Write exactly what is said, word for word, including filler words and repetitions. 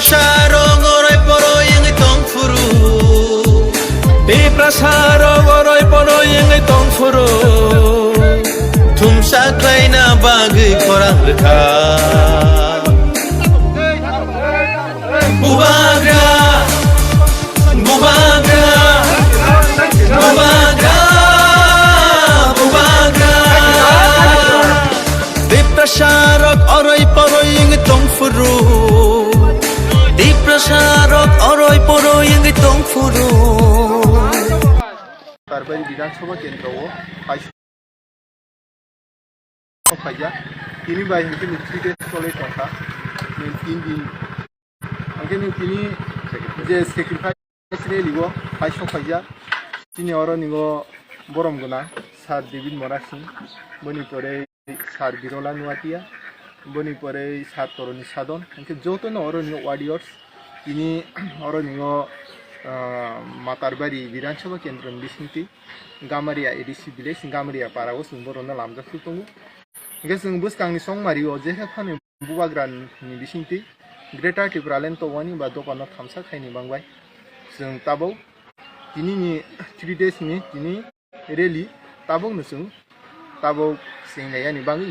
Sarong oroi poroi wngwi tong phuru. Tiprasa rok oroi poroi wngwi tong phuru. Thumsa khlaina bagwi khorang rwkha. Bubagra, bubagra, bubagra, bubagra. Tiprasa rok oroi poroi wngwi tong phuru. Tiprasa rok oroi poroi wngwi tong phuru. Tarbari Bidhan Sabha Kendro o hai sok phaijak. Tini bai hwnkhe ni three days choli tongkha. Ni tin din. Hwnkhe ni tini je sacrifice rally o hai sok phaijak. Tini oro ningo borom gwnang Sir David Mora Singh, boni pore Sir Birola Nuatia, boni pore Sir Toroni Sadon, hwnkhe jotono oro ningo warriors. Tini oro ningo, ah, Matarbari Bidhan Sabha Kendro ni bisingtwi Gamaria A D C village, Gamaria para o chwng borokno lamjak tongo. Hwnkhe chwng bwskangni chongmari o jekhe phano bubagra ni bisingtwi Greater Tipraland towani ba dopano thamsa khaini bangbai. Chwng tabuk tini ni three days ni tini rally tabukno chwng tabuk chwng naiyani bangwi